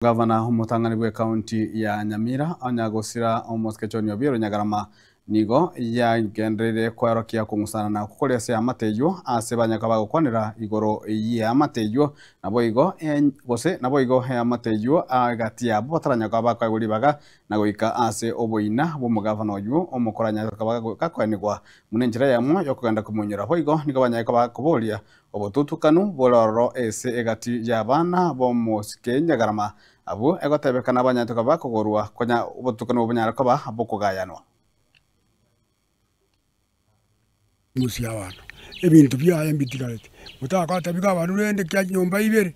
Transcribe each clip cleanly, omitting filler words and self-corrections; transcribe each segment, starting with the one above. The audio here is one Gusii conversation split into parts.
Gavana omotang'ani bw'ekaunti ya Nyamira Onyagosira Omosike John Obiero Nyagarama nigo yagendereire kwerokia kong'usana na okwo kore ase eamate eyio ase banyaka bagokwanera igoro y'eamate eyio naboigo gose naboigo eamate eyio egati yabo bataranyaka bakoegwa ribaga na goika ase oboina bw'omogavana oyio omokoro anyare koba gakoenigwa buna enchera eyemo y'okogenda komoinyora. Boigo nigo banyare koba koboria Obotutukanu bore ororo ase egati y'abana b'omosike Nyagarama, abwo egotebekana banyarete koba bakogorwa konya obotutukanu obo bonyare koba bokogayanwa. Mosie abanto, ebinto biaye mbitigarete, motagotebi abanto rende kia nyomba ibere,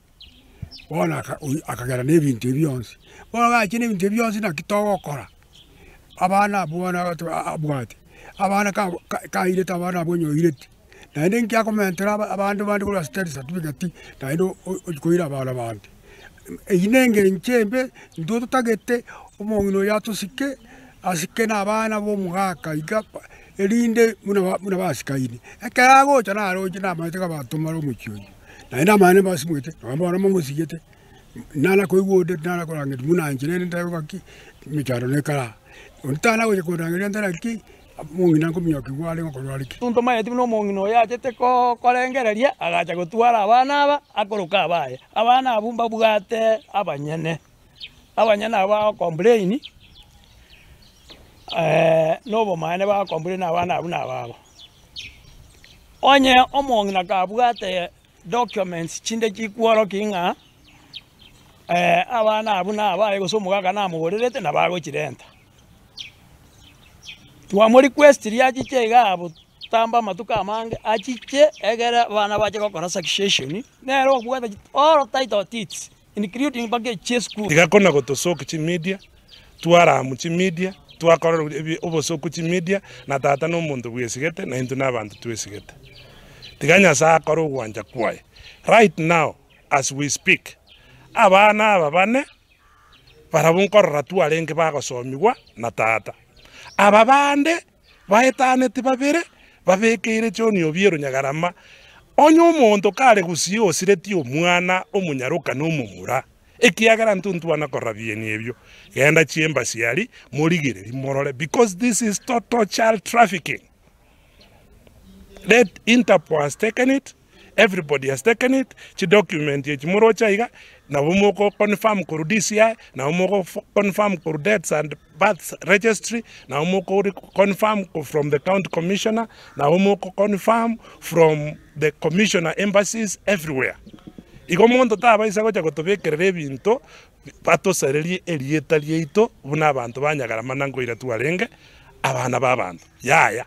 bono aka akagenda na ebinto ebi bionsi. Bono gachire na ebinto ebi bionsi naki togokora? Abana abwo bono abwate, abana ka kairete abana abwo onye oireti. Naende inki akomentera abanto bande korwa ase death certificate naende ochia koira abana bande. Eyio na engencho embe, intwe totagete omong'ina oyo atosike, asike na abana ba omogaka iga erinde buna buna basikaine. Ekero agocha naroche namanyete ng'a batomare omochie oyio, naende amaene mbasimogete, nonye bono momosigete, nana koigwa onde nana korangeria buna inche rende ntebe ng'aki, emechando nekare aa. Onde tana gocha kondangeria ntere ki. Omong'ina nkominyokigwa are gokorwa are ki? Ntomaeti buna omong'ina oyo achete korengereria, agacha gotwara abana aba, akoroka abaye. Abana abwo mbabwate abanyene, abanyene abwo bagocomplain, na obomaene bagocomplain abana abwo nababo. Onye omong'ina kabwate documents chinde chikworokia ng'a abana abwo nabaye gose omogaka namogorerete nabo agochirenta. Twamorequestirie achiche iga abotamba amatuko amange, achiche egere abana bache gokora succession, nere obwate chi all title deeds including mpaka echie esukuru. Tiga kona gotosokia chimedia, twaramu chimedia, twakorora ebi obosoku chimedia, na tata na omonto bwesigete, na intwe na abanto twesigete. Tiga Nyasae akore ogwancha kwaye. Right now as we speak, abana aba bane. Barabwo nkorora twarenge bagosomigwa na tata. Aba bande baetaneti babere babekeire John Obiero Nyagarama, onye omonto kare gusii osiretie omwana omonyaroka na omomura, ekiagera intwe ntwana korora bieni ebio, genda chiembassy aria morigererie morore because this is total child trafficking. Let Interpol has taken it. Everybody has taken it, chidocument echi moroche aiga, nabo moko confirm korwa DCI, nabo moko confirm korwa deaths and births registry, nabo moko confirm from the county commissioner, nabo moko confirm from the commissioner embassies everywhere. Igo monto tabaisa gocha gotobekerera ebinto batosarerie erieta riaito buna abanto ba Nyagarama na nkoira twarenge abana ba abanto, yaya.